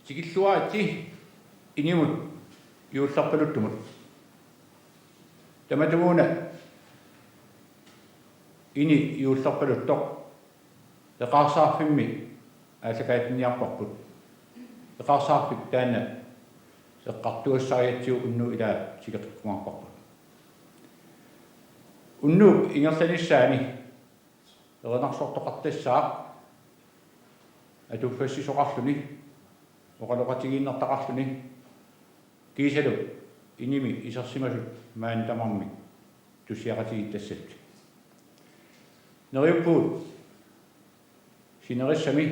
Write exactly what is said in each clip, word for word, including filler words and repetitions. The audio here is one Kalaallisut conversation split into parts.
Tikilluaritsi inimut juullerpaluttumut. Tamatumuuna ini juullerpaluttoq eqaarsaarfimmi aallakaatitsiniarparput. Eqaarsaarfik taanna eqqartugassarigatsigu unnugu ilaa tikeqqikkumaarparput. Unnuup ingerlanissaani erinarsortoqartassaaq atuffassisoqarluni, oqaloqatigiinnertaqarluni, kiisalu inimi isersimasut maani tamarmik tussiaqatigiittassat. Neriuppugut sinerissami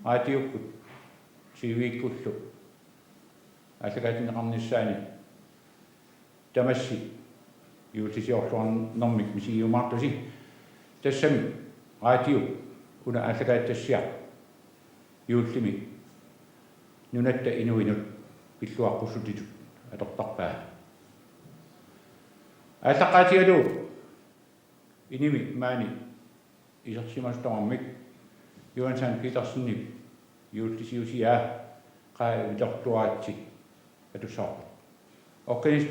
raatiukkut sivikkullu aallakaatinneqarnissaani tamassi juullisiorluarnermik misigiumaartusi. Tassami raatiu una aallakaatitassiaq juullimi nunatta inuinut pilluaqqussutitut atortarpaa. Aallaqqaatigalugu inimi maani isersimasut tamarmik Johan Sand Petersenip juullisiusiaa qaa ivitortuaatsi atussavarput. Organist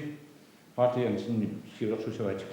Martin Jensenip siulersuissavaatigut.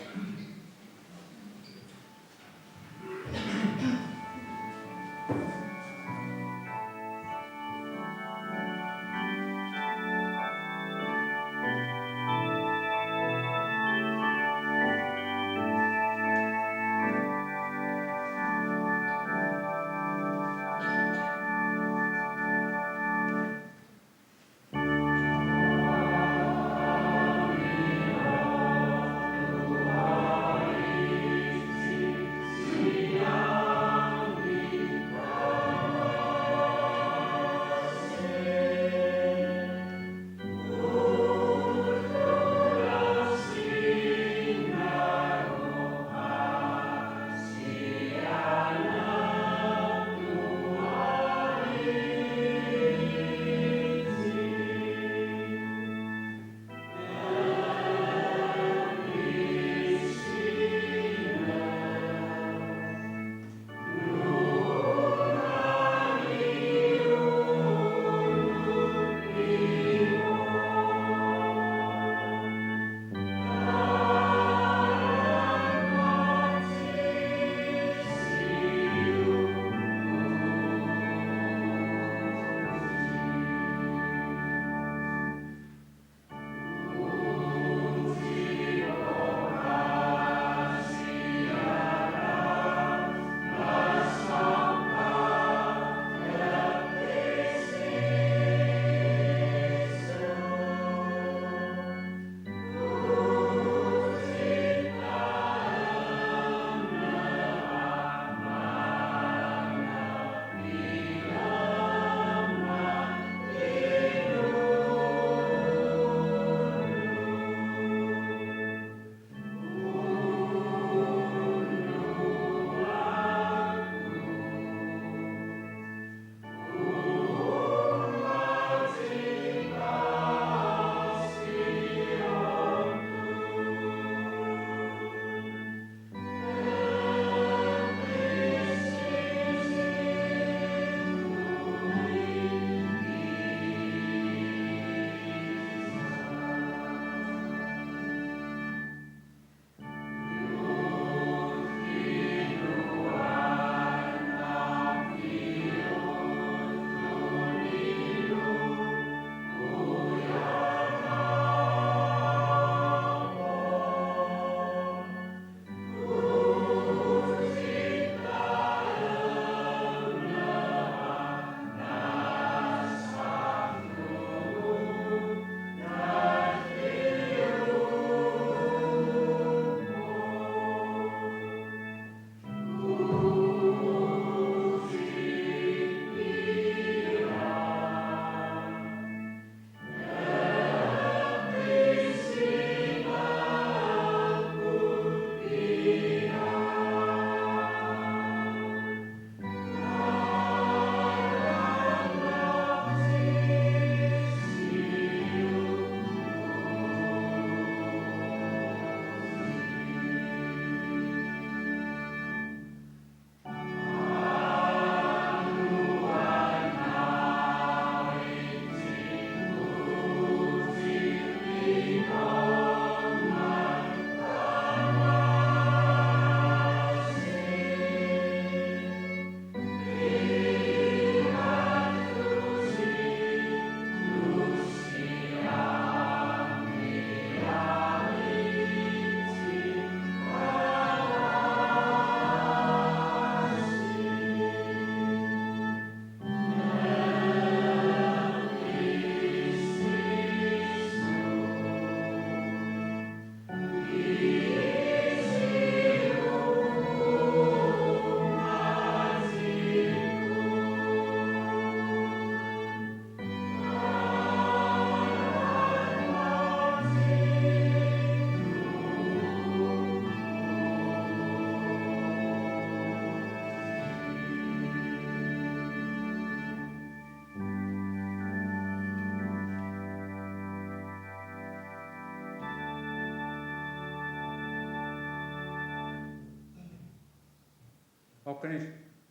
Oqanis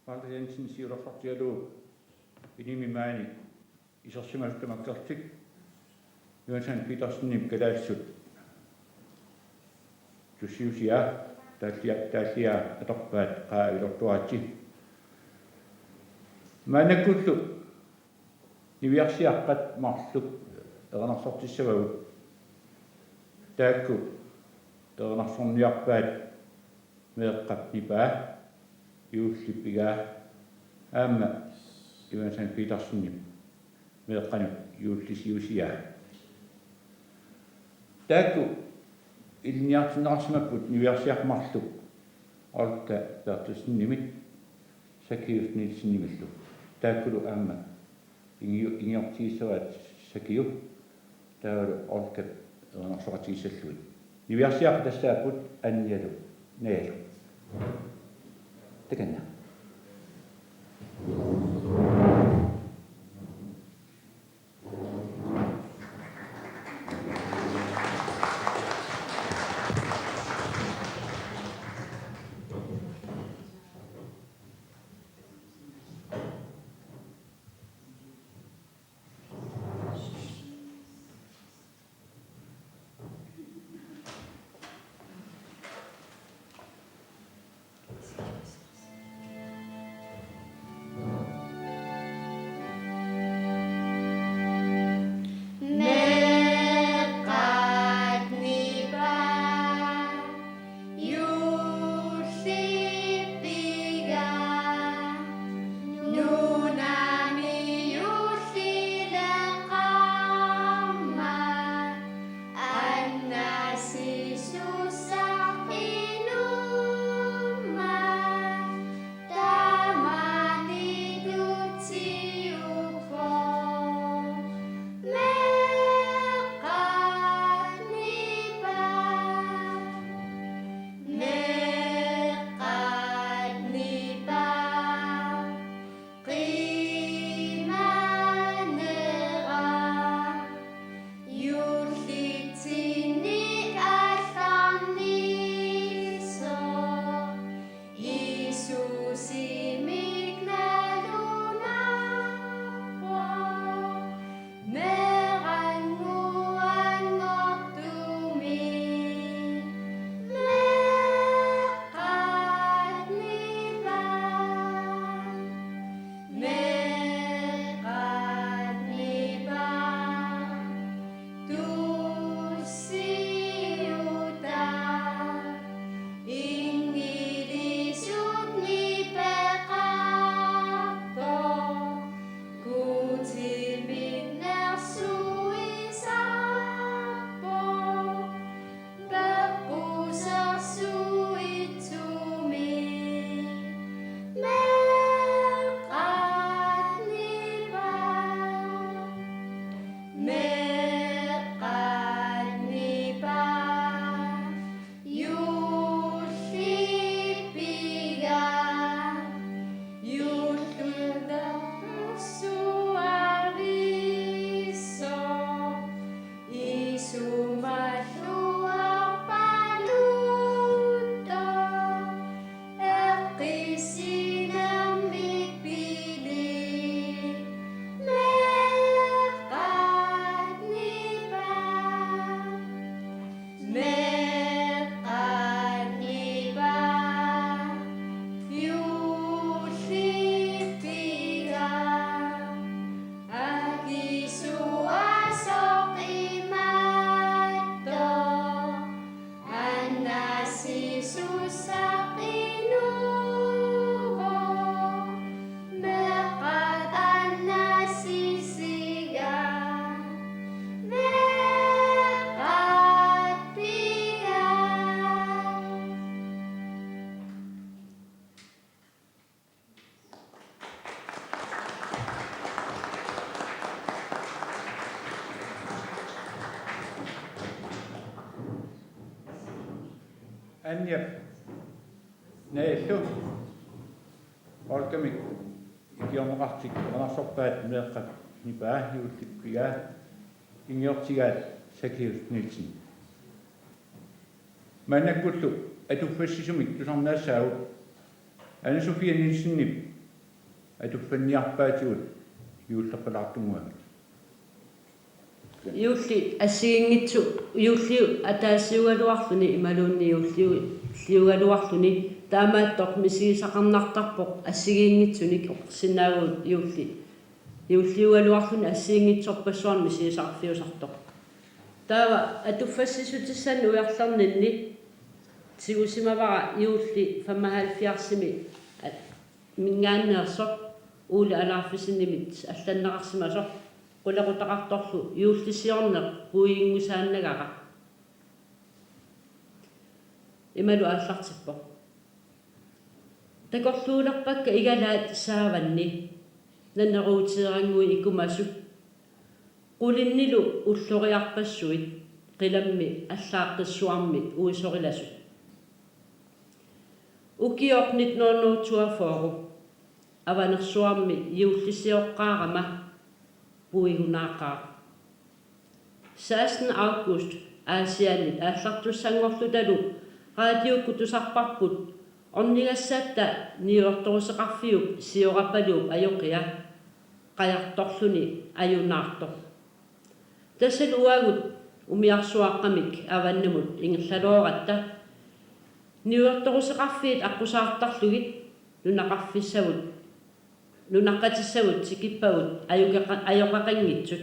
Walter Jensen siulersortigalugu inimi maani isersimasut tamakkerlutik Jonathan Petersenip kalaallisut tussiusiaa taallia-, taalliaa atorpaat qaa ilortuaatsi. Maannakkullu niviarsiaqqat marluk erinarsortissavagut. Taakku erinarsorniarpaat meeqqap nipaa juullip pigaa aamma Jonathan Petersenip meeqqanut juullisiusiaa. Taakku ilinniartinneqarsimapput niviarsiaqqat marluk Olga Berthelsenimit Zacchaeus Nielsenimillu. Taakkulu aamma ingi-, ingiortigissavaat Zacchaeus taavalu Olga erinarsoqatigissallugit. Niviarsiaqqat tassaapput Annialu Najalu. Takanna. Anniap Najallu Olgamik ikiorneqartik erinarsorpaat meeqqap nipaa juullip pigaa ingiortigaat Zacchaeus Nielsen. Maannakkullu atuffassisumik tusarnaassaagut Anne Sofie Nielsenip atuffanniarpaatigut juulleqqilaartunnguamik. Juulli assigiinngitsu-, juulli ataasiugaluarluni imaluunniit juulliugaluarluni, taamaattoq misigisaqarnartarpoq assigiinngitsunik oqarsinnaavugut juulli. Juulliugaluarluni assigiinngitsorpassuarnik misigisaqarfiusartoq. Taava atuffassissutissannik ujarlerninni tigusimavara juulli femoghalvfjerdsimi minngaanneersoq Ole Alaufesenimit allanneqarsimasoq qulequtaqartorlu Juullisiorneq puigunngisaannagara. Imalu aallartippoq: Takorluulerpakka igalaat saavanni, naneruuteerannguit ikumasut, qulinnilu ulloriarpassuit, qilammi allaaqqissuarmi uisorilasut. Ukioq nitten hundrede toogfyrre Avanersuarmi juullisioqqaarama puigunaaqaaq. Seksten august Aasiannit aallartussanngorlutalu raadiukkut tusarparput ornigassatta niuertoruseqarfiup Siorapaluup ajoqia qajartorluni ajunaartoq. Tassalu uagut umiarsuaqqamik avannamut ingerlalooratta niuertoruseqarfiit aqqusaartarlugit nunaqarfissavut, nunaqqatissavut tikippagut ajoqeqa-, ajoqeqanngitsut.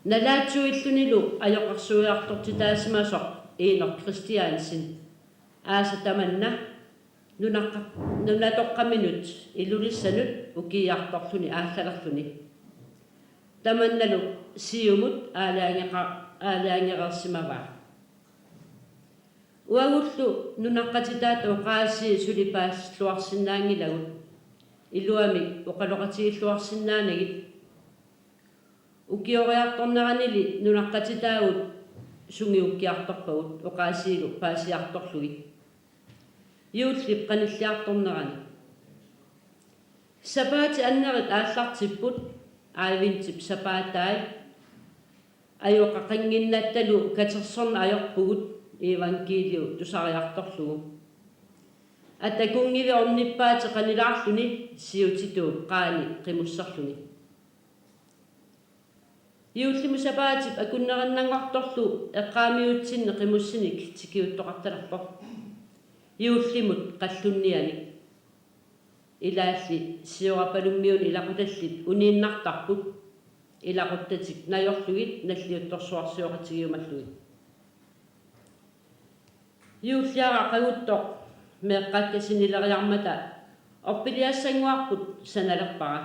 Nalaatsuillunilu ajoqersuiartortitaasimasoq Enok Kristiansen aasaq tamanna nunaqqa-, nunatoqqaminut Ilulissanut ukiiartorluni aallalerluni. Tamannalu Siumut aalajangeqa-, aalajangereersimavaa. Uagullu nunaqqatitaata oqaasii suli paasilluarsinnaanngilagut, iluamik oqaloqatigilluarsinnaanagit. Ukioriartorneranili nunaqqatitaagut sungiukkiartorpagut oqaasiilu paasiartorlugit juullip qanilliartornerani. Sapaatip annerit aallartipput, adventip sapaatai, ajoqeqannginnattalu katersorneq ajorpugut, iivangkiiliu tusariartorlugu. Ata kunngivik ornippaatip qanilaarluni siutituup qaani qimusserluni. Juullimut sapaatip akunnerinnanngortorlu eqqaamiutsinni qimussinik tikiuttoqartalerpoq. Juullimut qallunnianik. Ilaalli Siorapalummiunit ilaqutallit uniinnartarput, ilaquttatik najorlugit nalliuttorsuarsioqatigiumallugit. Juulliaraq qaguttoq meeqqakka sinileriarmata orpiliassannguarput sanalerpara.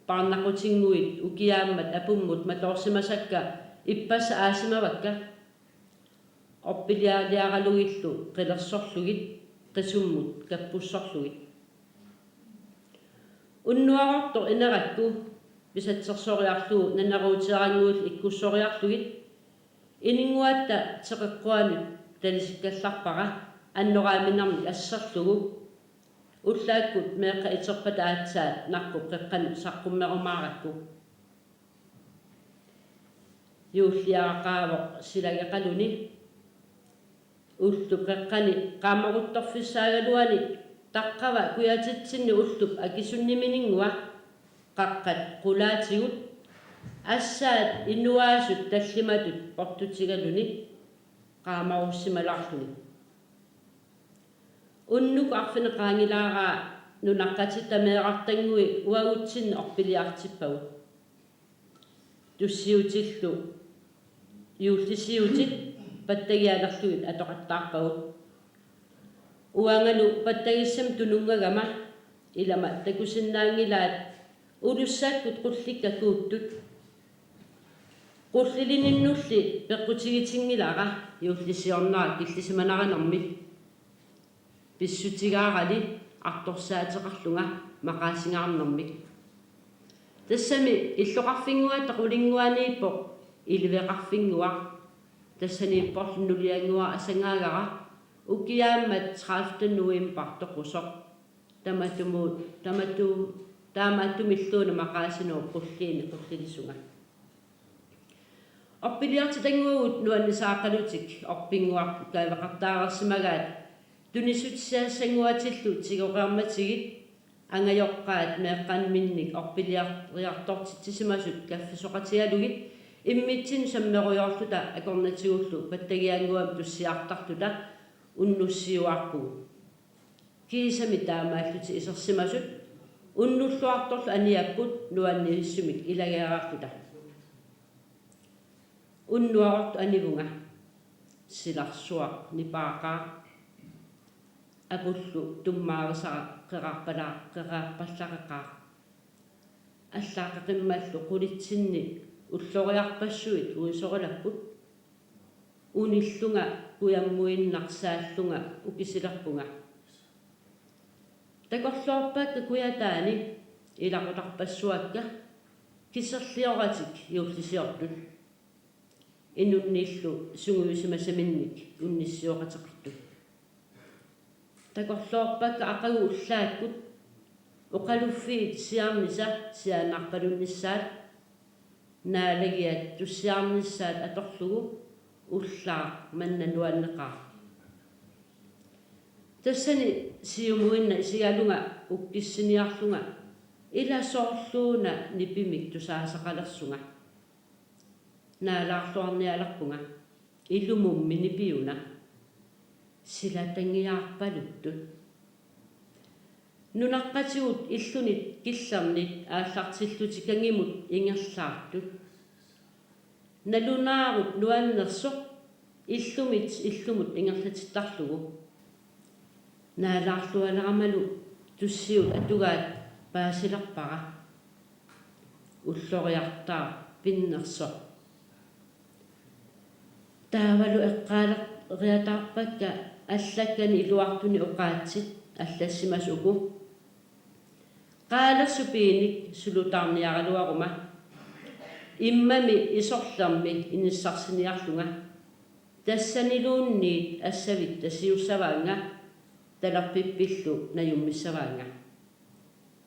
Paarnaqutinnguit ukiaammat apummut matoorsimasakka ippassaq aasimavakka. Orpilialiaralugillu qilersorlugit, qisummut kappussorlugit. Unnuarortoq inerakku pisatsersoriarlugu naneruuteerannguillu ikkussoriarlugit, ininnguatta teqeqquanut talisikkallarpara annoraaminermik asserlugu. Ullaakkut meeqqat iterpata aatsaat narkup qeqqanut saqqummerumaarakku. Juulliaraqaavoq silageqaluni. Ullup qeqqani qaamaruttorfissaagaluani taqqava kujatitsinni ullup akisunnimininnguaq qaqqat qulaatigut assaat inuaasut tallimatut portutigaluni qaamarussimalaarluni. Unnuk arfineq-qaangilaaraa nunaqqatitta meerartanngui uagutsinni orpiliartippagut. Tussiutillu juullisiutit pattagialerlugit atoqattaarpagut. Uangalu pattagissamik tununngagama ilama takusinnaanngilaat Ulussakkut qullikka kuuttut. Qullilininnulli peqqutigitinngilara juullisiornera killisimanarinermik. Pissutigaarali artorsaateqarlunga maqaasingaarnermik. Tassami illoqarfinnguata qulinnguaniippoq iliveqarfinnguaq. Tassaniipporlu nuliannguaq asangaagara ukiaammat tredivte november toqusoq. Tamatumu-, tamatu-, taamaattumilluunniit maqaasinuup qulliini qullilisunga. Orpiliartitannguagut nuannisaaqqalutik orpinnguarput kaaveqartaareersimagaat Tunissutissaassannguatillu tigoreermatigit angajoqqaat meeqqanminnik orpiliar-, -riartortitsisimasut kaffisoqatigalugit immitsinnut sammerujoorluta akornatigullu pattagiannguamik tussiartarluta unnussiuaarpugut. Kiisami taamaallutik isersimasut unnulluartorlu aniapput nuannivissumik ilageeraarluta. Unnuarortoq anivunga. Silarsuaq nipaaqaaq. Apullu tummaarisara qerarpala-, qerarpallaqeqaaq. Allaaqqimmallu qulitsinni ulloriarpassuit uisorilapput. Unillunga kujammuinnaq saallunga ukisilerpunga. Takorloorpakka kujataani ilaqutarpassuakka kiserlioratik juullisiortut. Inunniillu sungiusimasaminnik unnissioqateqartut. Takorloorpakka aqagu ullaakkut oqaluffiit siarnisa siaannarpalunnissaat, naalagiat tussiarnissaat atorlugu ullaaq manna nuanneqaaq. Tassani siumuinnaq isigalunga ukkissiniarlunga ila soorluuna nipimik tusaasaqalersunga. Naalaarluarnialerpunga. Ilumummi nipiuna. Silatanngiaarpaluttut. Nunaqqatigut illunit killernit aallartillutik kangimut ingerlaartut. Nalunaarut nuannersoq illumit illumut ingerlatittarlugu. Naalaarlualeramalu tussiut atugaat paasilerpara. Ulloriartaaq pinnersoq. Taavalu eqqaaleriataarpakka allakkani iluartuni oqaatsit allassimasut uku. Qaalersupiinik sulutaarniaraluaruma. Immami isorlermi inissarsiniarlunga. Tassaniluunniit assavit tasiussavaannga, talerpippillu najummissavaannga.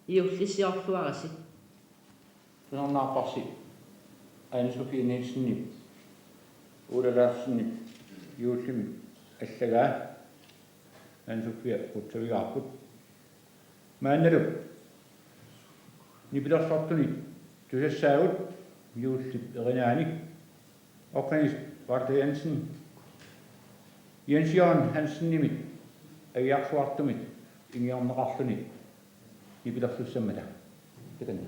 Juullisiorluarisi. Tusarnaarparsi Anne Sofie Nielsenip Ulla Larsenip juullimi allagaa. Anne Sofie qutsavigaarput. Maannalu nipilersortunit tusassaagut juullip erinaani Oqanis Walter Jensen, Jens Jørgen Hansenimit agiarsuartumit ingiorneqarluni nipilersussammata. Takanna.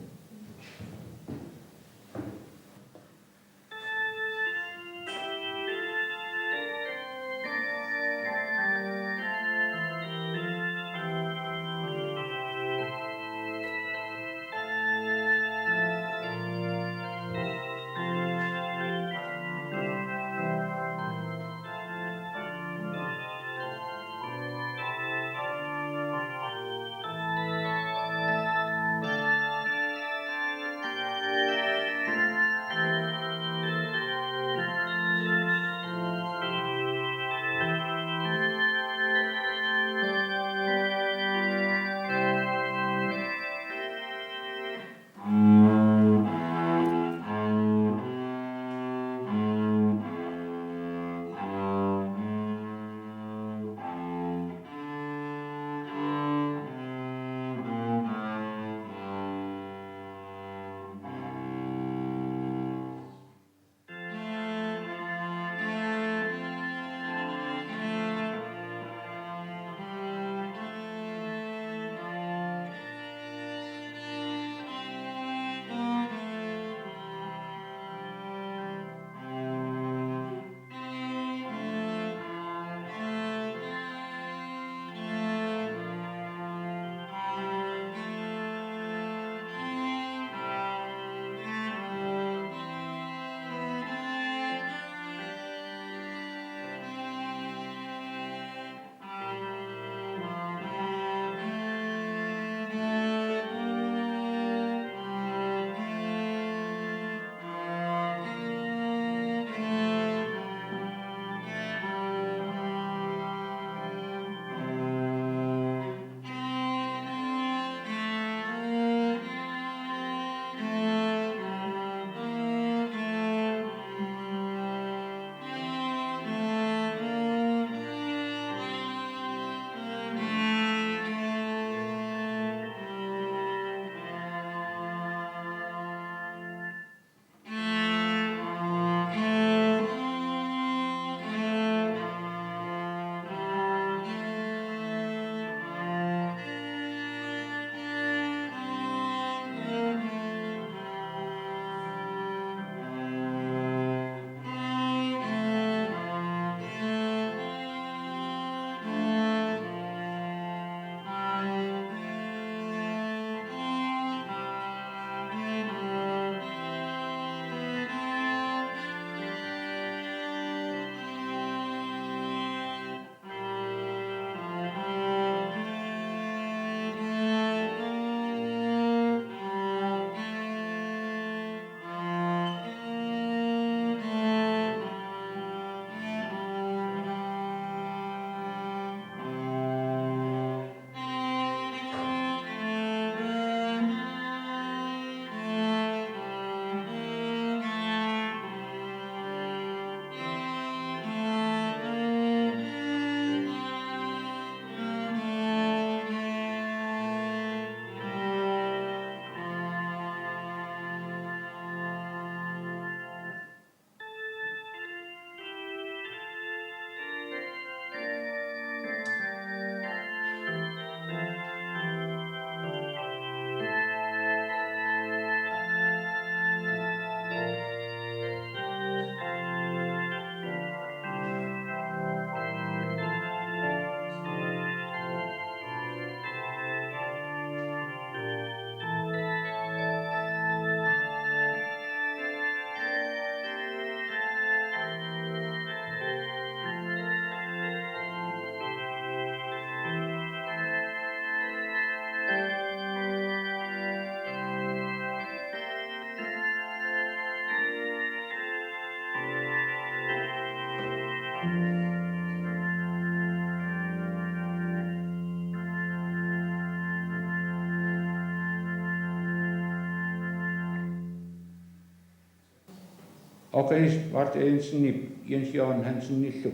Organist Walter Jensenip Jens Jørgen Hansenillu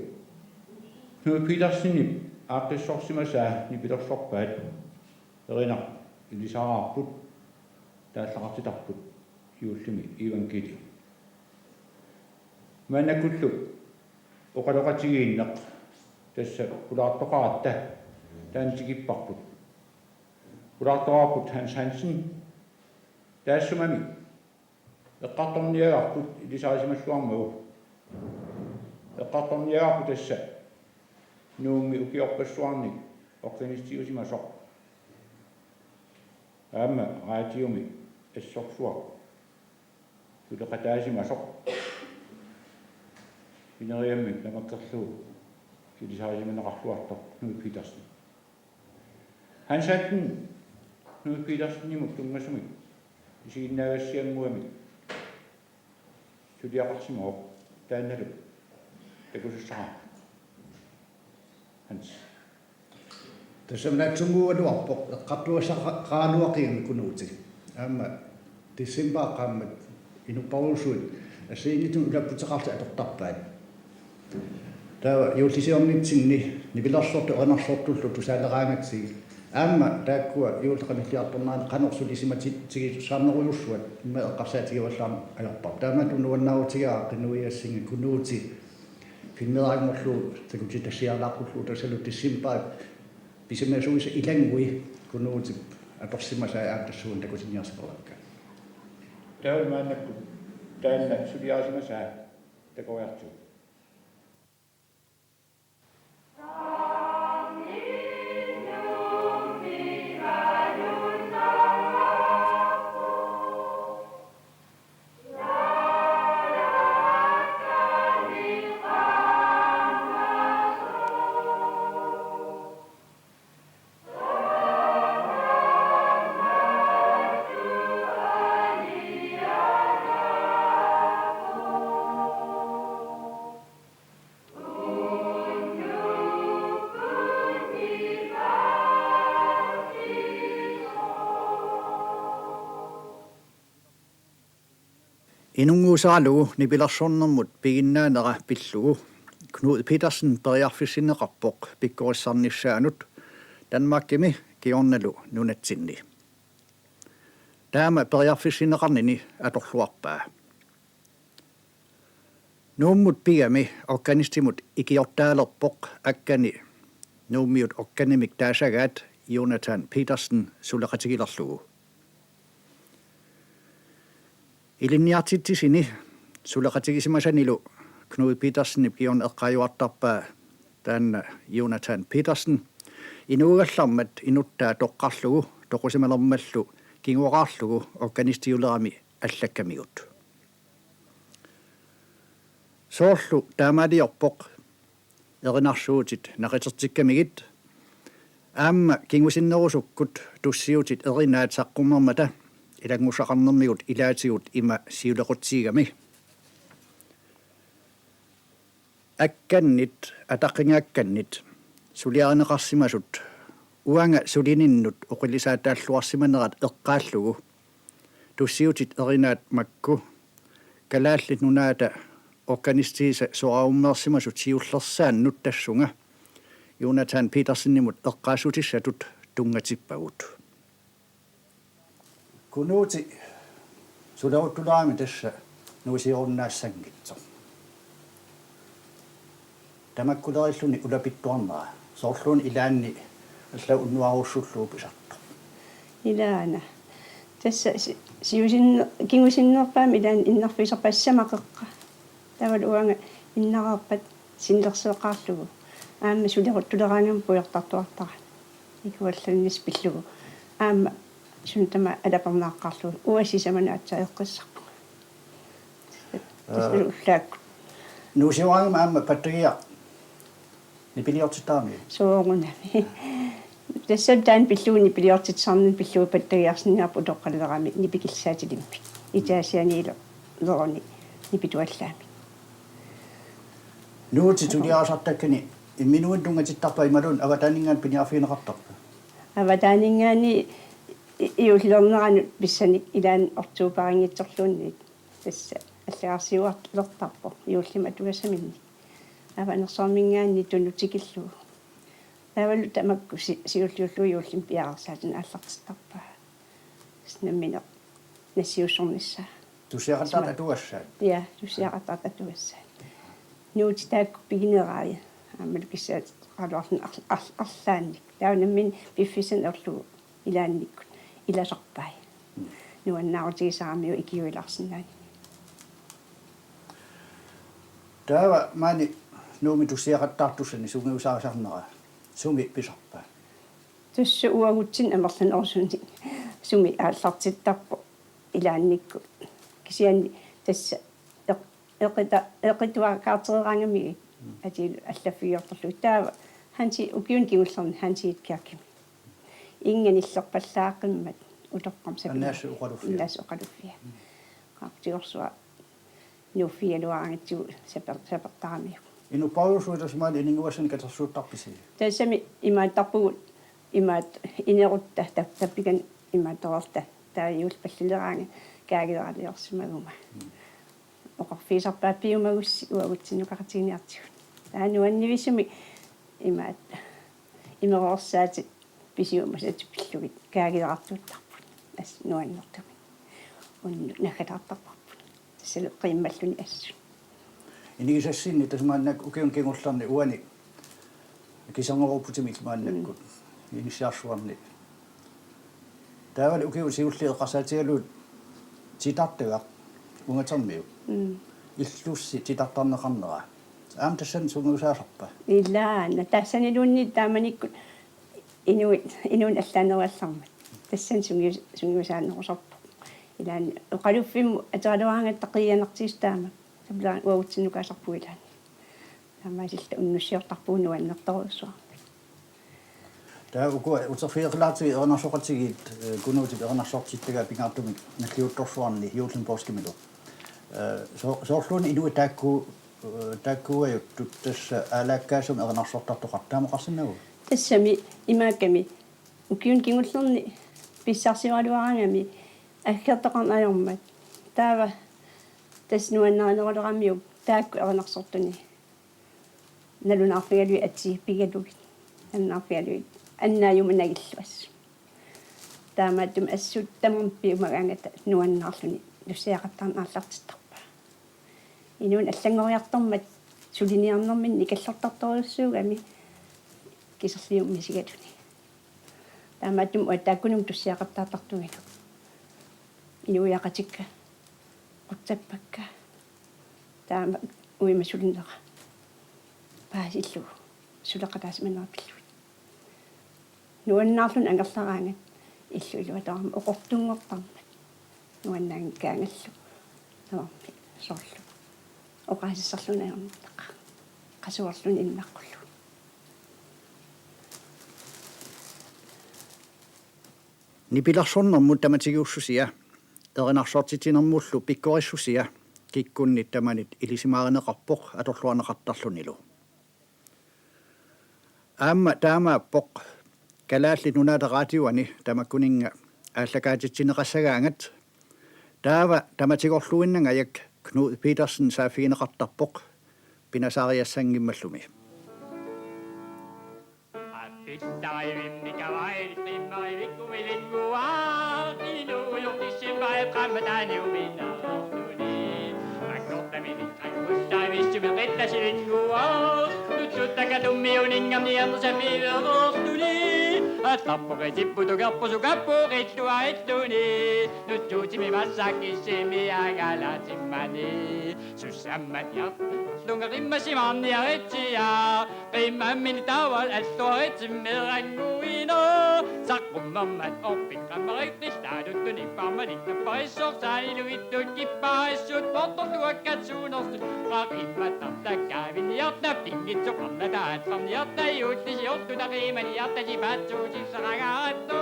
Knud Petersenip aaqqissorsimasaa nipilersorpaat. Erinaq ilisaarparput, taallaqartitarput juullimi evangelium. Maannakkullu oqaloqatigiinneq tassa pulaartoqaratta taanna tikipparput. Pulaartoqarput Hans Hansen, taassumami eqqartorniagarput ilisarisimalluarmagu. Eqqartorniagarput tassa Nuummi ukiorpassuarni organistiusimasoq. Aamma radiomi assorsuaq suleqataasimasoq. Ineriammi tamakkerlugu ilisarisimaneqarluartoq Knud Petersen. Hans Hansen Knud Petersenimut tunngasumik isiginnaagassiannguamik suliaqarsimavoq, taannalu takusassaqarpoq. Hans. Tassami naatsunnguugaluarpoq eqqartugassaqaraaluaqigami Kunuuti. Aamma decembarip qaammat inuppassuit assigiinngitsunik ulapputeqarlutik atortarpaat. Taava juullisiornitsinni nipilersortut erinarsortullu tusaaleraangatsigit. Aamma taakkua juulleqanilliartornaani qanoq sulisimatigisassarnerujussuat immaqa eqqarsaatigivallaarneq ajorparput. Taamaattumik nuannaarutigaara qinuiassinga Kunuuti filmeraanngorlugu takutitassiarlaaqqullugit tassalu decembarip pisimasuisa ilanngui Kunuutip atorsimasaa aamma tassuuna takusiniarsimavarput. Taava maannakkut taanna suliarisimasaa takoriartigu. Inunnguusaralugu nipilersornermut piginnaanera pillugu Knud Petersen periarfissinneqarpoq pikkorissarnissaanut Danmarkimi kingornalu nunatsinni. Taama periarfissinneqarnini atorluarpaa. Nuummut pigami organistimut ikiortaalerpoq akkani Nuummiut organimik taasagaat Jonathan Petersen suleqatigilerlugu. Ilinniartitsisini suleqatigisimasanilu Knud Petersenip kingorna eqqaajuartarpaa taanna Jonathan Petersen inuugallarmat inuttaa toqqarlugu toqusimalermallu kinguaqaarlugu organistiulerami allakkamigut. Soorlu taamaaliorpoq erinarsuutit naqitertikkamigit aamma kingusinnerusukkut tussiutit erinaat saqqummermata ilanngussaqarnermigut ilaatigut ima siulequtsigigami. Akkannit, ataqqinngaakkannit, suliarineqarsimasut uanga sulininnut oqilisaataalluarsimanerat eqqaallugu, tussiutit erinaat makku Kalaallit Nunaata organistiisa soraarummeersimasut siullersaannut tassunga Jonathan Petersenimut eqqaassutissatut tunngatippagut. Kunuuti suleruttulerami tassa nuusiorunnaassanngitsoq. Tamakkulerilluni ulapittuarnera. Soorluuna ilaanni allat unnuarussullugu pisartoq. Ilaana. Tassa si-, siusinne-, kingusinnerpaamik ilaanni innerfigisarpaa sisamaqqeqqa. Taavalu uanga innareerpat sinnerseeqqaarlugu. Aamma suleruttuleraangama pujortartuartara. Ikuallannis pillugu. Aamma suna tamaat alapernaaqqaarlugu. Uanga sisamanut aatsaat eqqissarpunga. Tassa ullaakkut. Nuusioraangama aamma pattagiaq nipiliortittarami. Soorunami. Tassa taanna pillugu nipiliortitsisarnini pillugu pattagiarsinniarput utoqqalinerami nipikillisaatilimmik. Itaasianiileruni nipituallaamik. Nuutit suliarisartakkani imminut tunngatittarpa imaluunniit avataaninngaanniit piniarfigineqartarpa? Avataaninngaanniit i-, juullilerneranut pissanik ilaanni oktobarinngitsorluunniit tassa allagarsiuarlertarpoq juullimi atugassaminnik. Avanersuarminngaanniit tunut tikillugu. Taavalu tamakku si-, siulliullugu juullimi piareersaatinik aallartittarpaa. Nammineq nassiussornissaa. Tussiaqattaartut atugassaat. Ja, tussiaqattaartut atugassaat. Nuutit taakku piginerai. Aammalu kissaatit oqaluarluni ar-, ar-, arlaannik. Taava nammineq piffissanik orlugu ilaannikkut ilasorpai. Nuannaarutigisaramiuk ikiuilaarsinnaanini. Taava maani Nuummi tussiaqattaartussani sungiusaasarnera sumi pisarpa? Tassa uagutsinnut amerlanerusunik sumi aallartittarpoq ilaannikkut. Kisianni tassa eq-, eqita-, eqituaqqaartereeraangamigit atiilu allaffigiortorlugu. Taava Hansi ukiuni kingullerni Hansi Kirkimi. Inga nillerpallaaqimmat utoqqami sapilaa. Annaassup oqaluffia. Annaassup oqaluffia. Qaartigorsua nuuffigigaluaraangatsigu saper-, sapertaramiuk. Inuppaajusuit tassa maani inunnguassanik katersuuttarpisi? Tassami imaattarpugut, imaattoq inerutta tap-, tappikani imaattoreerluta taava juulli pallileraangat kaageeraliorsimaguma. Mm. Oqarfigisarpaat piumagussi uagutsinnut oqaqatiginiartigut. Taava nuannivisumik imaattoq imerorsaatit pisiumasat pillugit kaageerartuuttarput. Assut nuannertumik. Unnuk naggataartarparput. Tassalu qiimmalluni assut. Inigisassinni tassa maannakkut ukiuni kingullerni uani kiserngorupputimi maannakkut. Mm. Inissiarsuarni. Taavalu ukiut siulliit eqqarsaatigalugit titartagaq ungatermiuk. Mm. Illussi titartarneqarnera. Aamma tassani sungiusaasarpa? Ilaa, na tassaniluunniit taamanikkut inuit, inuuneq allaanerugallarmat. Tassani sungius-, sungiusaanerusarpoq. Ilaanni oqaluffimmut ateraluaraangatta qiianartigisoq taama. Tapilaan uagutsinnut oqaasarpugut ilaanni. Taamaasilluta unnussiortarpugut nuannertorujussuarmik. Taava ukua uterfigeqqilaartigit erinarsoqatigiit, eh, Kunuutip erinarsortittagaat pingaartumik nalliuttorsuarni juullimi poorskimilu. Eh, so-, soorluuna inuit taakku, eh, taakkuugajuttut tassa aalaakkaasumik erinarsortartoqartut taama oqarsinnaavugut? Tassami imaakkami ukiuni kingullerni pissarsioraluaraangami aggertoqarneq ajormat. Taava tassa nuannarineruleramiuk taakku erinarsortuni nalunaarfigalugit atsiipigalugit. Nalunaarfigalugit annaajumanagilluassut. Taamaattumik assut tamarmik piumagaangata nuannaarluni tussiaqattaarneq aallartittarpaa. Inuuneq allanngoriartormat suliniarnermini nikallortartorujussuugami kiserliummisigaluni. Taamaattumik uattaakkununnga tussiaqattaartartuugalu. Inuiaqatikka qutsappakka. Taama uima sulinera paasillugu suleqataasimanera pillugit. Nuannaarluni angerlaraangat illup iluatarami oqortunngortarmat. Nuannaanngikkaangallu tamarmik soorlu oqaasissarluni ajornartaqaaq. Qasuerluni innaqqullugu. Nipilersornermut tamatigiussusia, erinarsortitsinermullu pikkorissusia, kikkunnit tamanit ilisimaarineqarpoq atorluarneqartarlunilu. Aamma taamaappoq Kalaallit Nunaata Radioani tamakkuninnga aallakaatitsineqassagaangat. Taava tamatigorluinnangajak Knud Petersen saaffigineqartarpoq pinasaariassanngimmallu. Apittarivimmikavai qimmarivikkumilinngua inuujortissimmae qammataaniuminnaartuni. Akkortaminik qanguttaavissumik qillasilingua. Nutsuttakka tummiuninngam niernusamiiveroortuni. Attarpoqitipputukerpusu kappuuqittuarittuni. Nutsuutimi massakkissimi agalatimmani. Sussammat jarlunga qimmasimaarniaritsia. Qimmammin taavalu alluaritsimmeerannguina. Saqqummermat orpik qammarittiltaatuttunik parmanik napparissorsaaniluittut kippaarissut portorluakkat suunersut. Qaqimmat tartakkaaviniarta pinngitsoqarnata attarniarta juullisiortuta qiimaniarta sipaatsuutissaqangaarattu.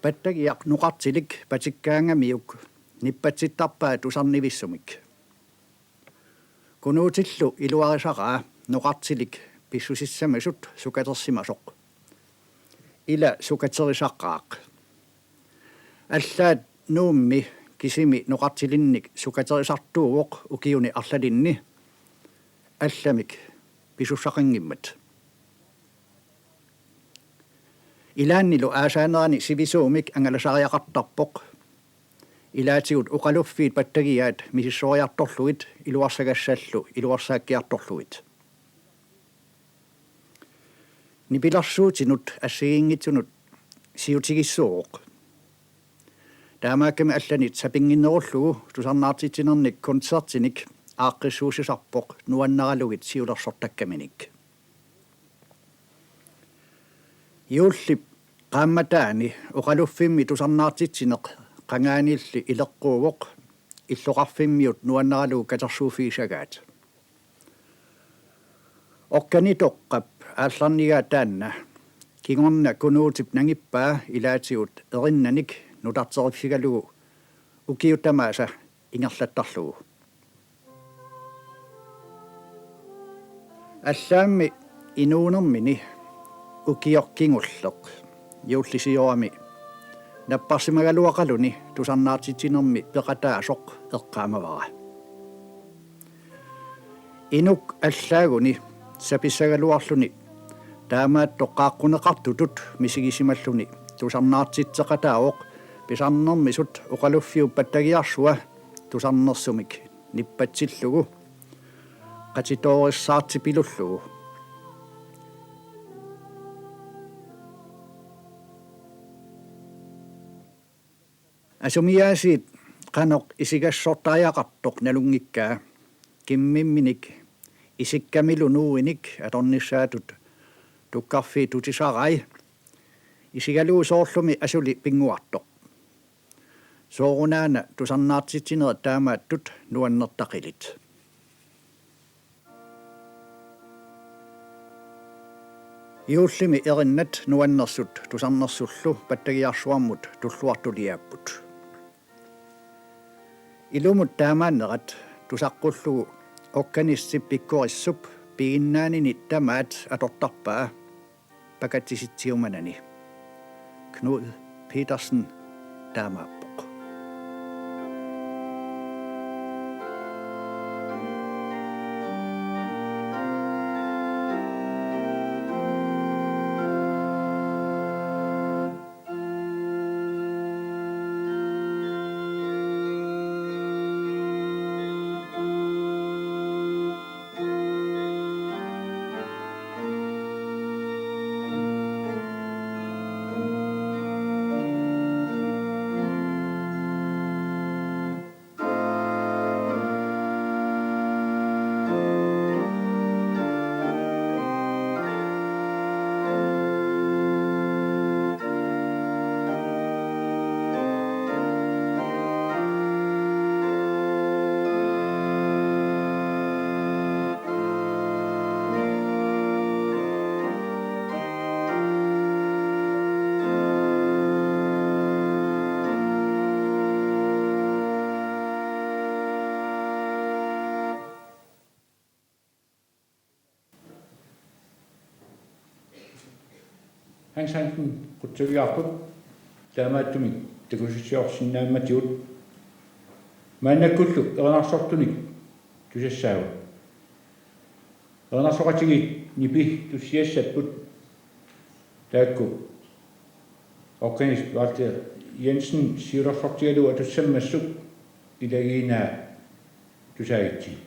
Pattagiaq noqartilik patikkaangamiuk nippatsittarpaa tusarnivissumik. Kunuutillu iluarisaraa noqartilik pissusissamisut sukatersimasoq. Ila sukaterisaqaaq. Allaat Nuummi kisimi noqartilinnik sukaterisartuuvoq ukiuni arlalinni allamik pisussaqanngimmat. Ilaannilu aasaanerani sivisuumik angalasariaqartarpoq. Ilaatigut oqaluffiit pattagiaat misissoriartorlugit iluarsagassallu iluarsaakkiartorlugit. Nipilersuutinut assigiinngitsunut siutigissuuvoq. Taamaakkami allanit sapinnginnerullugu tusarnaartitsinernik koncertinik aaqqissuussisarpoq nuannaralugit siulersortakkaminik. Juullip qaammataani oqaluffimmi tusarnaartitsineq qangaaniilli ileqquuvoq illoqarfimmiut nuannaralugu katersuuffigisagaat. Organitoqqap aallarnigaa taanna kingorna Kunuutip nangippaa ilaatigut erinnanik nutarteriffigalugu ukiut tamaasa ingerlattarlugu. Allaammi inuunermini ukioq kingulleq juullisiorami napparsimagaluaqaluni tusarnaartitsinermi peqataasoq eqqaamavara. Inuk allaaguni sapissagaluarluni taamaattoq qaaqquneqartutut misigisimalluni tusarnaartitseqataavoq pisarnermisut oqaluffiup pattagiarsua tusarnersumik nippatsillugu qatitoorissaartipilullugu. Asumiaasiit qanoq isigassortariaqartoq nalunngikkaa, kimmimminik isikkamilu nuuinik atornissaatut tukkarfiit tutisarai, isigalugu soorlumi asuli pinnguartoq. Soorunaana tusarnaartitsinerit taamaattut nuannertaqilit. Juullimi erinnat nuannersut tusarnersullu pattagiarsuarmut tulluartuliaapput. Ilumut taamaannerat tusaqqullugu organistip pikkorissup piginnaanini tamaat atortarpaa pakatsisitsiumanani. Knud Petersen taamaappoq. Hans Hansen qutsavigaarput, taamaattumik takusassiorsinnaammatigut. Maannakkullu erinarsortunik tusassaagut. Erinarsoqatigiit nipi tussiassapput, taakku organist Walter Jensen siulersortigalugu atussammassuk, ilagiinaa tusaagitsi.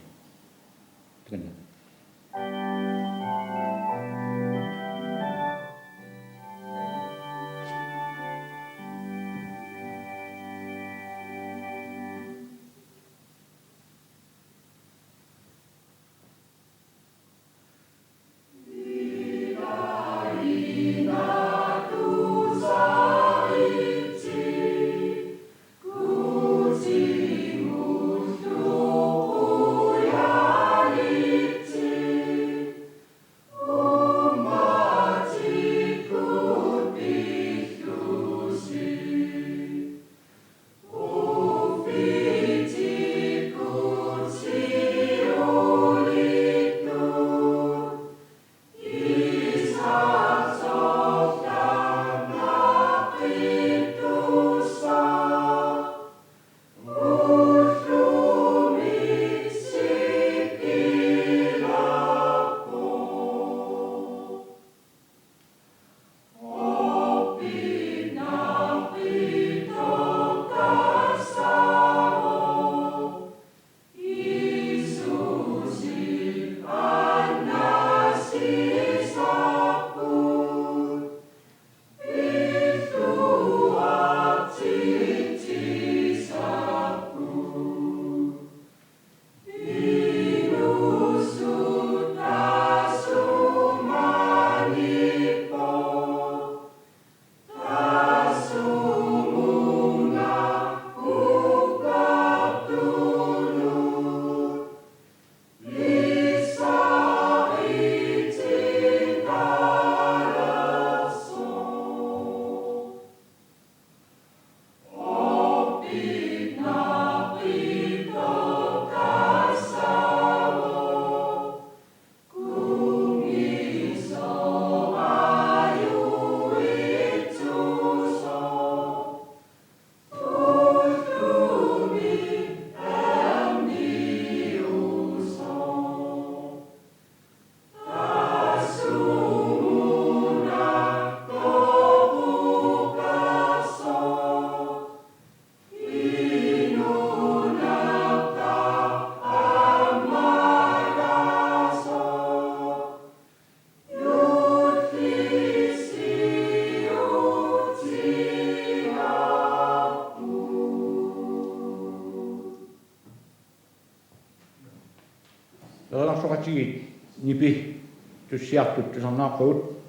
Nipi tussiartut tusarnaarpagut,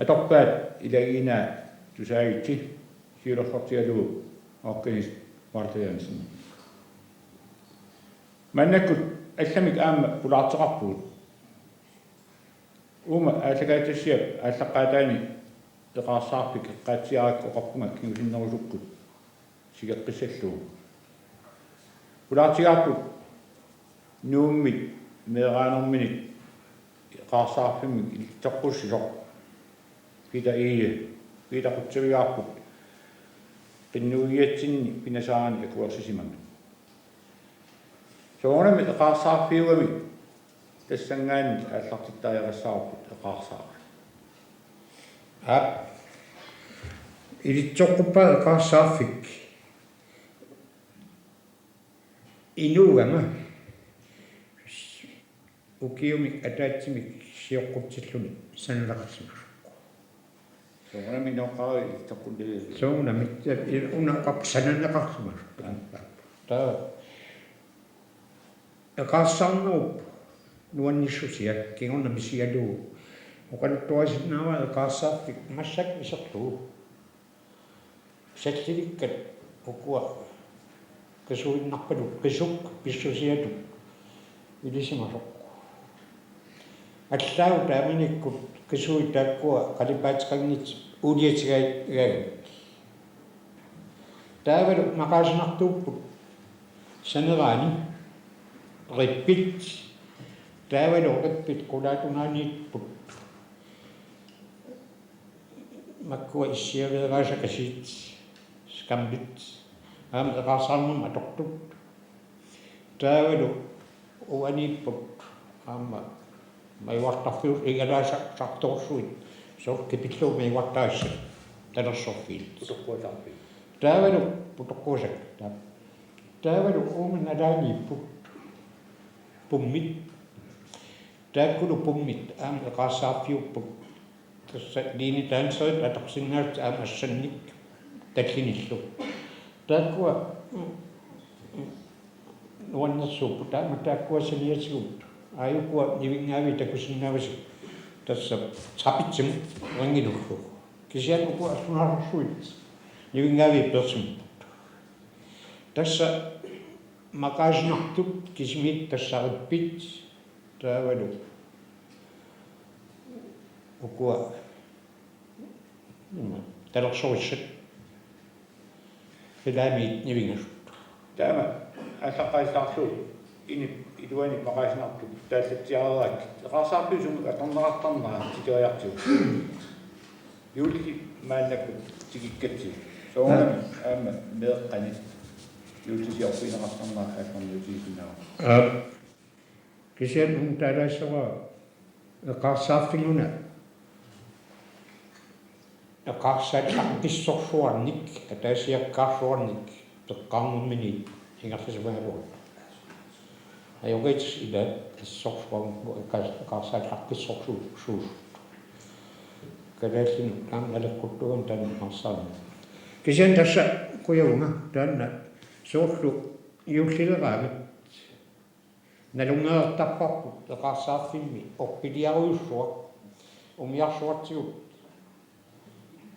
atorpaat ilagiinnaat tusaagitsi, siulersortigalugu organist Walter Jensen. Maannakkut allamik aamma pulaarteqarpugut. Uuma aallakaatitassiap aallaqqaataani eqaarsaarfik eqqaatsiarakku oqarpunga kingusinnerusukkut sigeqqissallugu. Pulaartigaarput Nuummit meeraanerminit eqaarsaarfimmik ilitsoqqussisoq Peter Egede. Peter qutsavigaarput qinnuigiatsinni pinasaarani akuersisimammat. Soorunami eqaarsaarfiugami tassanngaanniit aallartittariaqassavarput eqaarsaarfik. Aap. Ilitsoqquppaat eqaarsaarfik inuugama ukiumik ataatsimik sioqqutsilluni sananeqarsimasukku. Soorunami inoqqaari ilitsoqqunniarlugu. Soorunami, una oqarpoq sananeqarsimasukku. Taava eqaarsaarnerup nuannissusia kingorna misigalugu oqaluttuarisinnaavara eqaarsaarfik massakkut iserlugu. Sallilikkat ukua kasuinnarpaluk qisuk pissusiatuk ilisimasoq. Allaagut taamanikkut kasuit taakkua qalipaateqanngitsut uuliatigaat. Taavalu maqaasinartuupput saneraani rippit, taavalu rippit qulaatunaaniipput makkua issiaveeraasakasiit, skammit, aamma eqaarsaarnermut atortut. Taavalu uaniipput aamma majuartarfiup igalaasartorsuit, soorlu kipillugu majuartaassat talersorfiit. Putoqquasarfiit. Taavalu putoqquasat. Taava. Taavalu uuma nalaaniipput pummit. Taakkulu pummit aamma eqaarsaarfiupput. Tassa line dancerit atorsinnaasut aamma assannik tallinillu. Taakkua, mm, mm, nuannersuupput, taama taakkua saniatigut. Aajukua nivinngaaviit takusinnaavasi tassa trapetsimut ringinullu. Kisianni ukua assunaarsuit nivinngaaviit peersimapput. Tassa maqaasinartut kisimiittut tassa rippit taavalu ukua ima talersorissat qilaamiit nivingasut. Taama aallaqqaataarlugu inip iluanip maqaasinartut taallatsiareerakkit eqaarsaarfiit sumut atorneqartarnera tikeriartigu. Juulli maannakkut tikikkatsigu. Soorunami aamma meeqqanit juullisiorfigineqartarnera aallarniutigisinnaavara. Aap. Kisianni uunga taalaassuara eqaarsaarfik una eqaarsaallaqqisorsuarnik, ataasiakkaarsuarnik peqqaarnermini ingerlasimagaluartoq. Ajoqiitsup ila assorsuarnik eqaars-, eqaarsaallaqqisorsuusuusut. Kalaallinut aamma naleqquttuugami taanna eqaarsaarneq. Kisianni tassa kujavunga taanna soorlu juullileraangat nalunngereertarparput eqaarsaarfimmi orpiliarujussuaq umiarsuartigut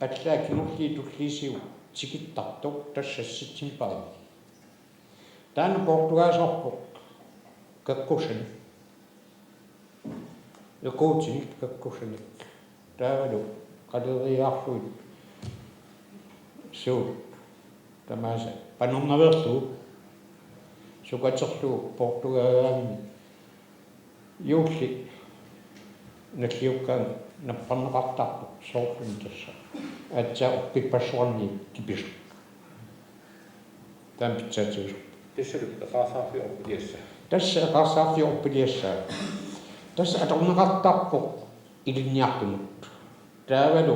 allaat kingulliit tulliit siut tikittartoq tassa septembarimi. Taanna poortugaasarpoq qeqqusanik. Equutinik qeqqusanik. Taavalu qaleriiaarlugit suut tamaasa panernaveerlugu sukaterlugu poortugaagaanni juulli nalliukkaangat napparneqartarpoq soorlumi tassa aatsaat orpippassuarni kipisut. Taama pitsaatigisoq. Tassalu eqaarsaarfiup orpiliassaa. Tassa eqaarsaarfiup orpiliassaa. Tassa atorneqartarpoq ilinniartunut. Taavalu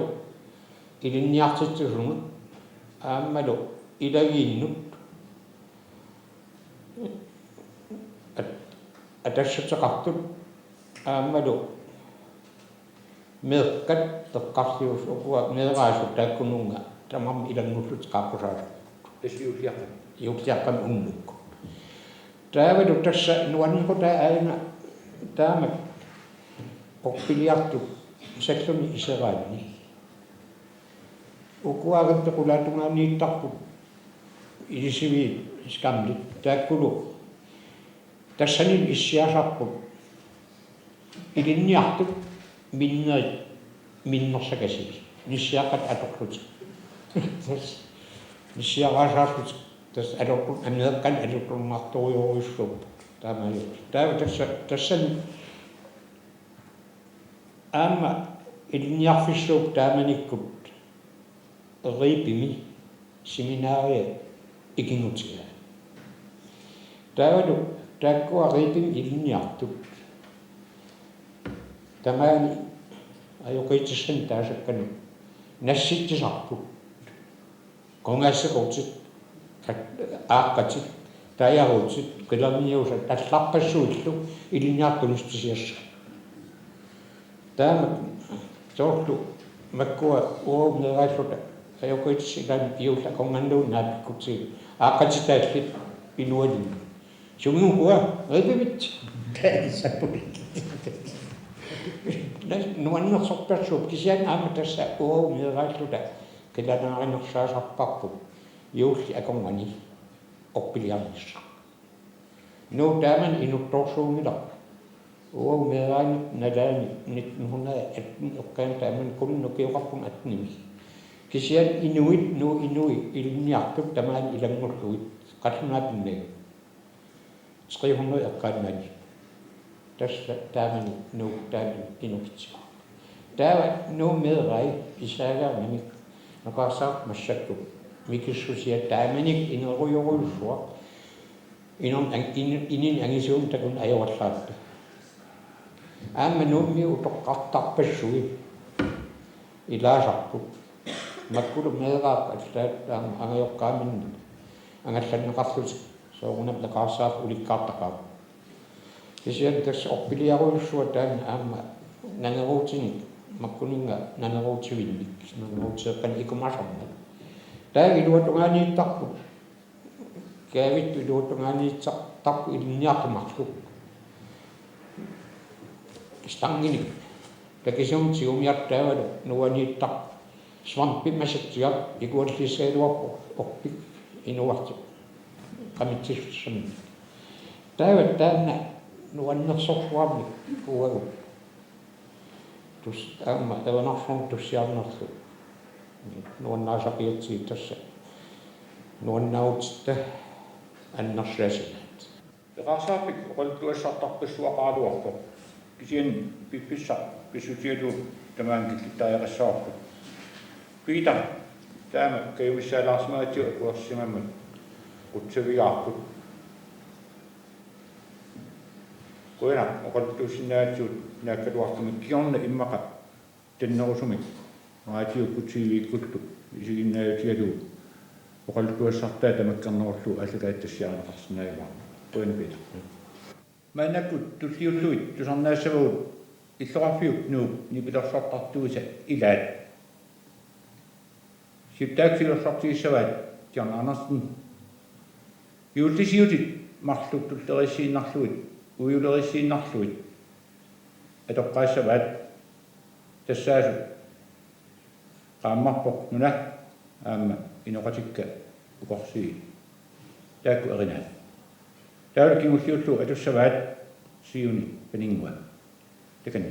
ilinniartitsisunut aammalu ilagiinnut at-, atassuteqartut aammalu meeqqat eqqarlius ukua meeraasut taakkununnga tamarmik ilanngullutik qaaqqusaasut. Tassa juulliaqqami. Juulliaqqami unnukkut. Taavalu tassa nuannequtaa aana Taamak orpiliartut salluni iseraanni. Ukua Riippip qulaatungaaniittarput ilisiviit skamlit taakkulu tassani issiasarput ilinniartut minnerit minnersakasii nissiaqqat atorlutik. Tassa nissiaraasaarlutik tassa atorput ameeqqat atorlunnartorujorujussuupput taamaajuit. Taava tassa tassani aamma ilinniarfissuup taamanikkut Riippimi seminaria ikinngutigaa. Taavalu taakkua Riippimi ilinniartut tamaani ajoqiutissanik taasakkanut nassitsisarput. Qungaserutit, aaqqatit, tajarutit, qilerniusat allarpassuillu ilinniartut tunissutisiassaapput. Taama soorlu makkua uagut meeraalluta ajoqiutissat ilaanni juulli akornanniluunniit naapikkutsigit aaqqatitaallit ilualinni. Sumiikkua Riippimit. Taanna sappulik. Nuannersorpassuupput kisianni aamma tassa uagut meeraalluta qilanaarinersaasarparput juulli akornanni orpiliarnissaq. Nuup taamani inuttorsuunngilaq. Uagut meeraanni nalaani nitten hundrede atten eqqaani taamani kununnga ukioqarpunga attenimi. Kisianni inuit, Nuup inui ilinniartut tamaani ilanngullugit qallunaat pinnagit. Tre hundrede eqqaani maani. Tassa taamani Nuup taamani inukitsigu. Taava Nuup meerai isaagaangamik Naqqaarsaartut massakkut mikissusia taamanikkut inerujorujussuaq inorn-, an-, in-, inini angisuumik takuneq ajorallaartoq. Aamma Nuummi utoqqartarpassui ilaasarput. Makkulu meeraapput allaat aamma angajoqqaaminnut angallanneqarlutik soorunami eqaarsaarput ulikkaartaqaaq. Kisianni tassa orpiliarujussuaq taanna aamma naneruutinik makkuninnga naneruutivinnik naneruuteeqqanik ikumasarmat. Taava iluatungaaniittarput. Kaavittut iluatungaaniittarput ilinniartut marluk. Stanginik. Takisuumik tigumiartut taavalu nuaniittarput. Svampi masatsigaq ikualliissagaluarpoq orpik inuartik qamitsissutissaminnik. Taava taanna nuannersorsuarmik uagut. Tus-, aamma erinarsorneq tussiarnerlu. Nuannaasaqiatsigit tassa. Nuannaarutitta annersaasinaat. Eqaarsaarfik oqaluttuassartarpassuaqaraluarpoq. Kisianni piffissaq pissutigalugu tamaanga killittariaqassavarput. Piitaq taama kajumissaalaarsimaatigut akuersimammata qutsavigaarput. Qujanaq oqaluttuussinnaagatsigut naakkaluartumik kingorna immaqa tannerusumik raatiukkut T V-kkullu isiginnaajutigalugu oqaluttuassartaa tamakkernerullugu aallakaatitassiarineqarsinnaagaluarpoq. Qujanaq Piitaq. Maannakkut tulliullugit tusarnaassavagut illoqarfiup Nuup nipilersortartuisa ilaat. Siuttaakkut siulersortigissavaat John Andersen. Juullisiutit marluk tulleriissiinnarlugit, uiuleriissiinnarlugit atoqqaassavaat tassaasut Qaammarpoq Nuna aamma Inoqatikka Ukorsii taakku erinaat. Taavalu kingulliullugu atussavaat Siuni Paninnguaq. Takanna.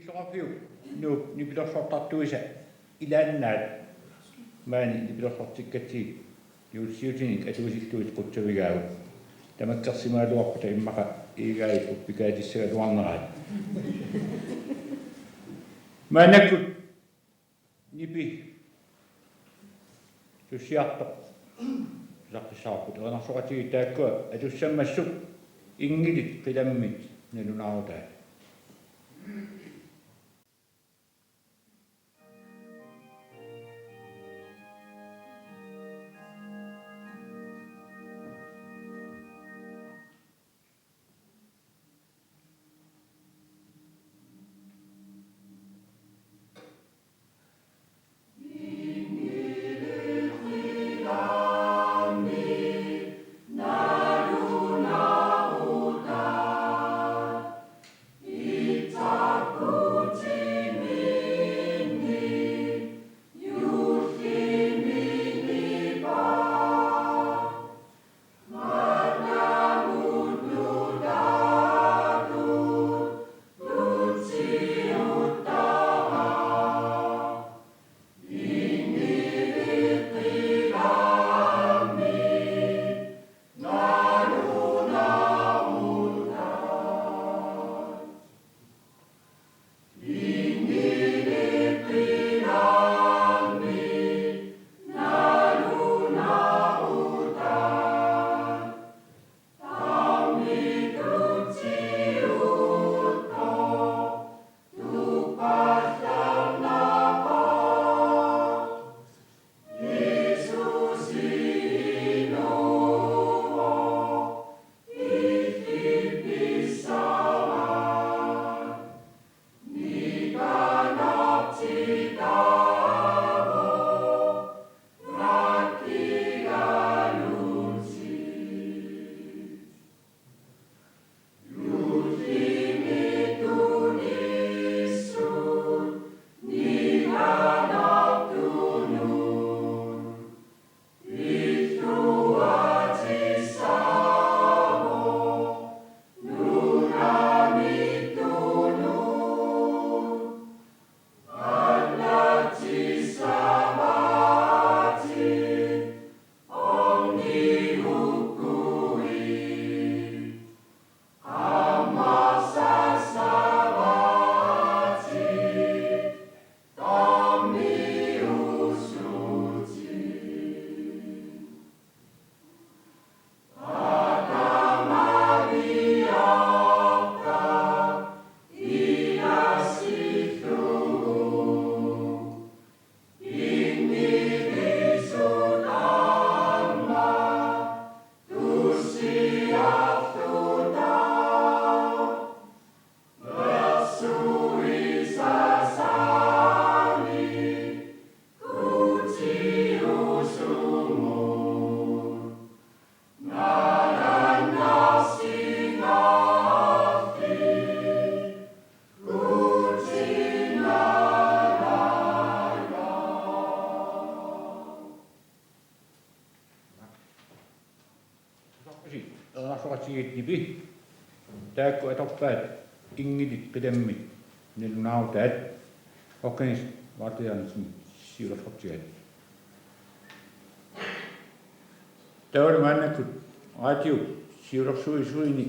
Illoqarfiup Nuup nipilersortartuisa ilaannaat maani nipilersortikkatsigit juullisiutinik atuisillutik qutsavigaagut. Tamakkersimagaluarpata immaqa Iigai uppikaatissagaluarneraat. Maannakkut nipi tussiartoq pisaqqissaarput, erinarsoqatigiit taakkua atussammassuk: Inngilit qilammit nalunaarutaat. Erinarsoqatigiit nipi taakku atorpaat Inngilit qilammit nalunaarutaat. Oqanis Martin Jørgensen siulersortigaat. Taavalu maannakkut raatiup siulersuisuini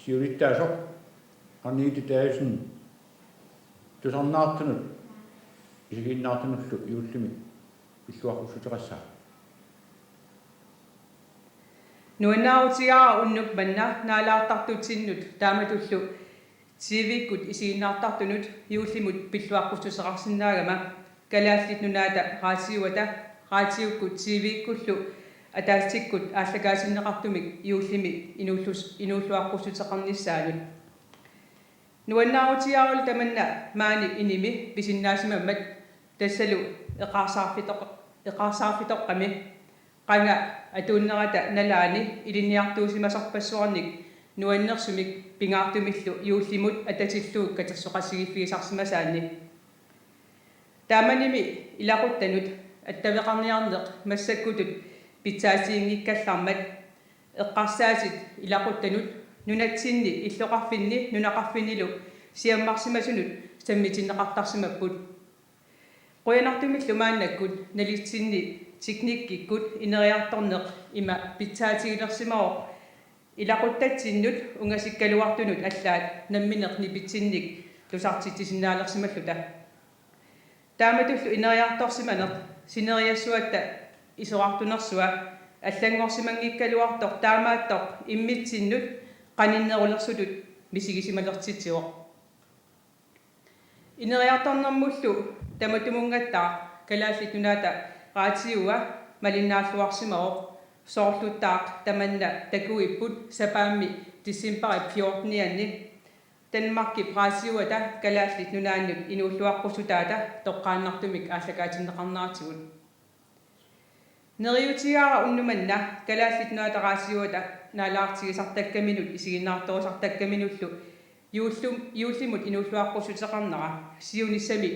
siulittaasoq Arniitte Davidsen tusarnaartunut isiginnaartunullu juullimik pilluaqqussuteqassaaq. Nuannaarutigaara unnuk manna naalaartartutsinnut taamatullu T V-kkut isiginnaartartunut juullimut pilluaqqussuteqarsinnaagama Kalaallit Nunaata Raatiuata, raatiukkut T V-kkullu ataatsikkut aallakaatinneqartumik juullimi inuullus-, inuulluaqqussuteqarnissaanut. Nuannaarutigaaralu tamanna maani inimi pisinnaasimammat tassalu eqaarsaarfitoq-, eqaarsaarfitoqqami qanga atuunnerata nalaani ilinniartuusimasorpassuarnik nuannersumik pingaartumillu juullimut atatillugu katersoqatigiiffigisarsimasaannik. Taamanimi ilaquttanut attaveqarniarneq massakkutut pitsaatiginngikkallarmat eqqarsaatit ilaquttanut nunatsinni illoqarfinni nunaqarfinnilu siammarsimasunut sammitinneqartarsimapput. Qujanartumillu maannakkut nalitsinni teknikkikkut ineriartorneq ima pitsaatigilersimavoq ilaquttatsinnut ungasikkaluartunut allaat nammineq nipitsinnik tusartitsisinnaalersimalluta. Taamatullu ineriartorsimaneq sineriassuatta isorartunersua allanngorsimanngikkaluartoq taamaattoq immitsinnut qaninnerulersutut misigisimalertitsivoq. Ineriartornermullu tamatumunngattaaq Kalaallit Nunaata Raatiua malinnaalluarsimavoq, soorluttaaq tamanna takuipput sapaammi decembarip fjortenianni Danmarkip raatiuata Kalaallit Nunaannut inuulluaqqussutaata toqqaannartumik aallakaatinneqarneratigut. Neriuutigaara unnuk manna Kalaallit Nunaata Raatiuata naalaartigisartakkaminut isiginnaartorusartakkaminullu juullum-, juullimut inuulluaqqussuteqarnera siunissami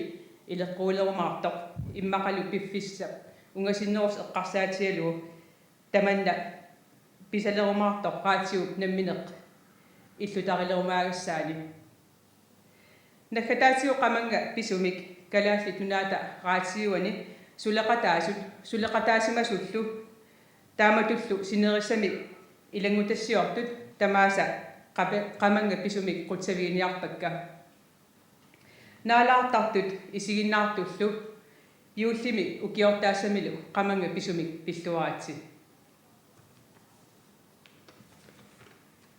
ileqquulerumaartoq immaqalu piffissap ungasinnerusoq eqqarsaatigalugu tamanna pisalerumaartoq raatiup nammineq illutarilerumaagassaani. Naggataatigut qamannga pisumik Kalaallit Nunaata Raatiuani suleqataasut suleqataasimasullu taamatullu sinerissami ilanngutassiortut tamaasa qape-, qamannga pisumik qutsaviginiarpakka. Naalaartartut isiginnaartullu juullimi ukiortaassamilu qamannga pisumik pilluaritsi.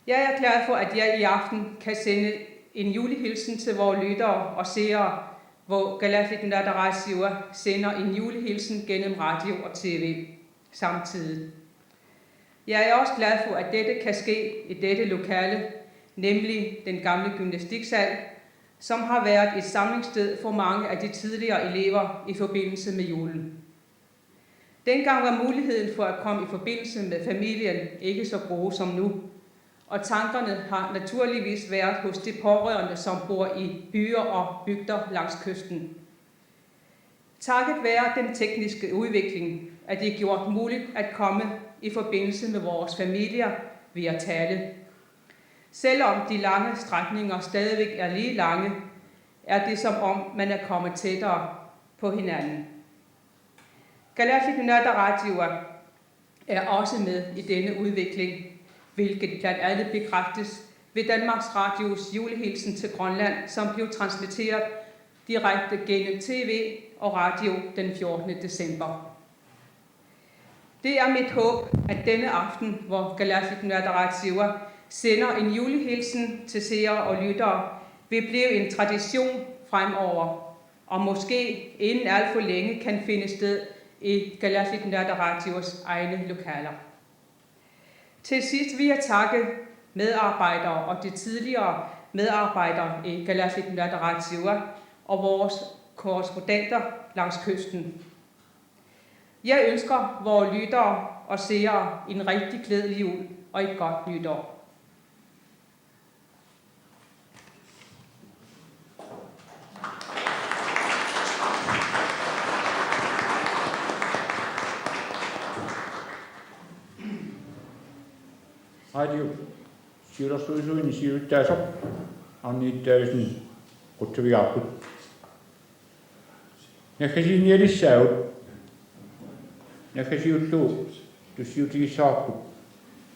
Jeg er glad for, at jeg i aften kan sende en julehilsen til vores lyttere og seere, hvor Kalaallit Nunaata Raatiua sender en julehilsen gennem radio og T V samtidig. Jeg er også glad for, at dette kan ske i dette lokale, nemlig den gamle gymnastiksal, som har været et samlingssted for mange af de tidligere elever i forbindelse med julen. Dengang var muligheden for at komme i forbindelse med familien ikke så gode som nu, og tankerne har naturligvis været hos de pårørende, som bor i byer og bygder langs kysten. Takket være den tekniske udvikling er det gjort muligt at komme i forbindelse med vores familier via tale. Selvom de lange strækninger stadigvæk er lige lange, er det, som om man er kommet tættere på hinanden. Kalaallit Nunaata Raatiua er også med i denne udvikling, hvilket blandt andet bekræftes ved Danmarks Radios julehilsen til Grønland, som blev transmitteret direkte gennem T V og radio den fjortende december. Det er mit håb, at denne aften, hvor Kalaallit Nunaata Raatiua sender en julehilsen til seere og lyttere, vil blive en tradition fremover, og måske inden alt for længe kan finde sted i Kalaallit Nunaata Raatiuas egne lokaler. Til sidst vil jeg takke medarbejdere og de tidligere medarbejdere i Kalaallit Nunaata Raatiua og vores korrespondenter langs kysten. Jeg ønsker vore lyttere og seere en rigtig glædelig jul og et godt nytår. Radio Siulersuisuini siulittaasoq Arne Davidsen qutsavigaarput. Naggasiinialissaagut. Naggasiullu tussiutigissavarput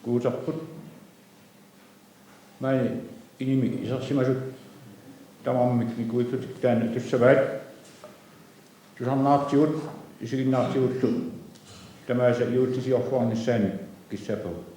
Guuterput. Maani inimi isersimasut tamarmik nikuillutik taanna tussavaat. Tusarnaartigut isiginnaartigullu tamaasa juullisiorluarnissaannik kissaappagut.